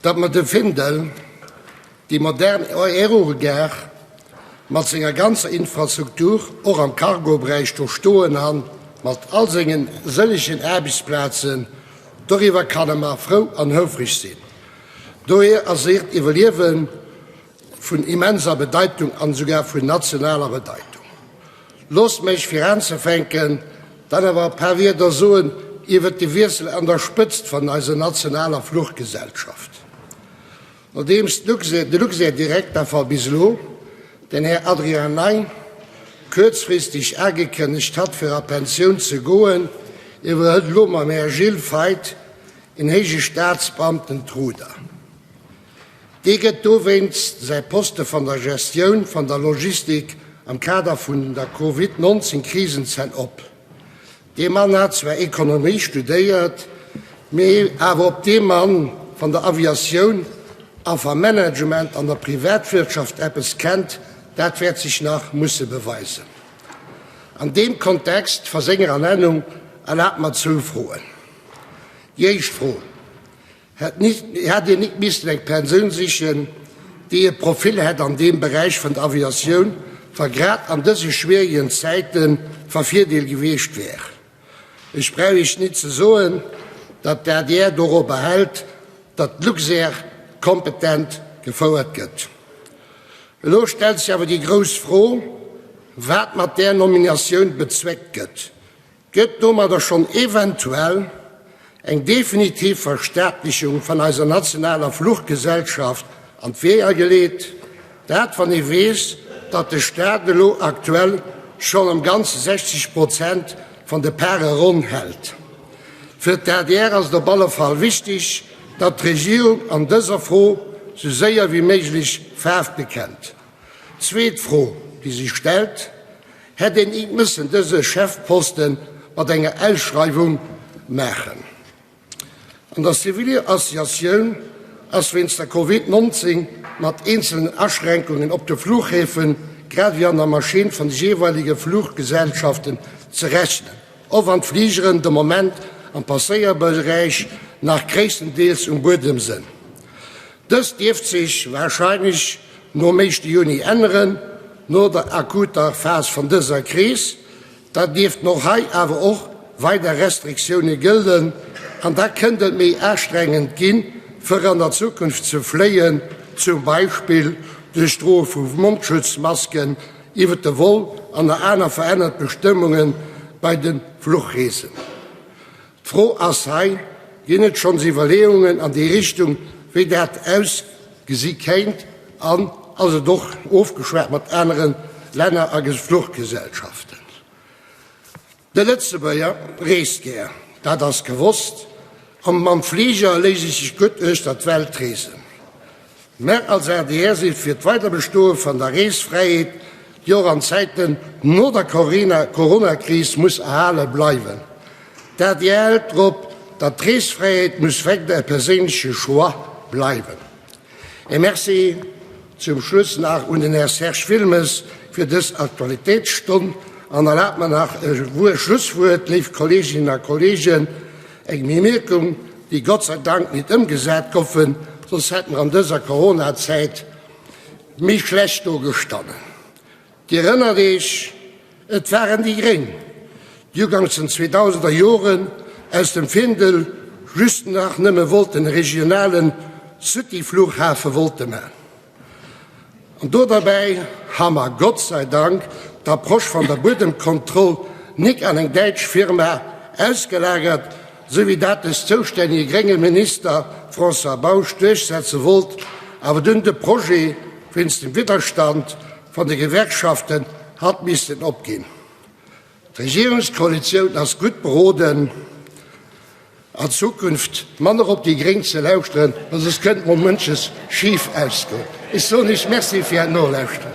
Datt mer de Findel, déi modern Aerogare mat senger ganzer Infrastruktur och am Cargoberäich do stoen han, mat all sengen sëllegen Aarbechtsplazen, doriwwer kanne mer frou an houfreg sinn. Dohier ass hiert Iwwerliewe vun immenser Bedeitung an esouguer vun nationaler Bedeitung. Loosst mech fir aanzefänken dann awer e paar Wierder soen iwwert de Wiessel an der Spëtzt van eiser nationaler Fluchgesellschaft. Nodeems de Luxair-Direkter va bis elo, den Här Adrien Ney, kuerzfristeg aagekënnegt hat fir a Pensioun ze goen, iwwerhëlt elo mam Här Gilles Feith en héije Staatsbeamten d'Ruder. Dee gëtt dowéinst säi Poste van der Gestioun van der Logistik am Kader vun der Covid 19 Krisenzäit op. Dee Mann hat zwar Ekonomie studéiert, mee awer ob dee Mann van der Aviatioun a vam Management an der Privatwirtschaft eppes kennt, dat wäert sech nach musse beweisen. An deem Kontext va senger Ernennung erlaabt mer zwou Froen. Déi éischt Fro, Hätt een nik missten eng Persoun sichen, déi e Profil hätt an deem Beräich vun der Aviatioun, wa grad an dëse schwierigen Zäiten va Virdeel gewiescht wär? Ech brauch Iech nit ze soen, datt d'ADR dorobber hält, datt d'Luxair kompetent gefouert gëtt. Elo stellt sech awer déi grouss Fro, wat mat där Nominatioun bezweckt gëtt. Gëtt domadder schonn eventuell eng definitiv Verstaatlechung van eiser nationaler Fluchgesellschaft an d'Weeër geleet? Dat wann ee weess, datt de Staat elo aktuell schonn am Ganze 60 Prozent van de Pare ronn hält. Fir d'ADR ass et op alle Fall wichtig, datt d'Regierung an dëser Fro sou séier wéi méiglech Faarf bekennt. Zweet Fro, déi sech stellt, Hätt een nit mëssen dëse Chefposten mat enger Ausschreiwung maachen? An der Civil-Aviatioun ass wéinst der Covid 19 mat eenzelen Aschränkungen op de Fluchhäfen, grad ewéi an der Maschinn vun de jeeweilege Fluchgesellschaften ze rechnen, och wann d'Fligeren de Moment am Passéierberäich nach gréisstendeels um Buedem sënn. Dëst dierft sech warscheinlech nom éischte Juni änneren, no der akuter Phas vun dëser Kris. Da dierften och hei awer och weider Restriktioune gëllen an da kënnt et méi astrengend ginn, fir an der Zukunft ze fléien, zum Beispill duerch d'Droe vu Mondschutzmasken iwwer de Vol an nach aner verännert Bestëmmunge bei de Fluchreesen. D'Fro ass hei, Ginn et schonns Iwwerleeungen an déi Richtung, wéi dat ausgesi kéint, an ass et och ofgeschwat mat anere Länner a Fluchgesellschaften? De Lëtzebuerger reest gär, dat ass gewosst, a mam Fliger léisst sech gutt uechter d'Welt reesen. Mär als adr si fir d'Weiderbestoe van der Reesfräiheet, déi och an Zäiten no der Coronakris muss erhale bleiwen. D'adr hält drop, datt d'Reesfräiheet muss weider e perséinleche Choix bleiwen. E Merci zum Schluss nach un den Här Serge Wilmes fir dës Aktualitéitsstonn an erlaabt mer nach e Schlusswuert, léif Kolleeginnen a Kolleegen, Eng Bemierkung, déi Gott sei Dank nit ëmgesat goufen, soss hätt mer an dëser Coronazäit méi schlecht do gestannen. Dir erënnert Eech, et waren déi Gréng, déi uganks den 2000er Joren aus dem Findel just nach nëmme wollten e regionale City-Flughafe wollte man. An do derbäi ha mer Gott sei Dank d'Approche van der Buedemkontroll nik an eng däitsch Firma ausgelagert, sou wéi dat des zoustännige grénge Minister François Bausch duerchsetze wollt, awer dunn de Projet wéinst dem Widderstand van de Gewerkschaften hat missten opginn. D'Regierungskoalitioun ass gutt beroden, an Zukunft manner op déi Gréng ze lauschteren, well soss kënnt mol munches schif ausgoen. Ech soen Iech Merci fir Äert Nolauschteren.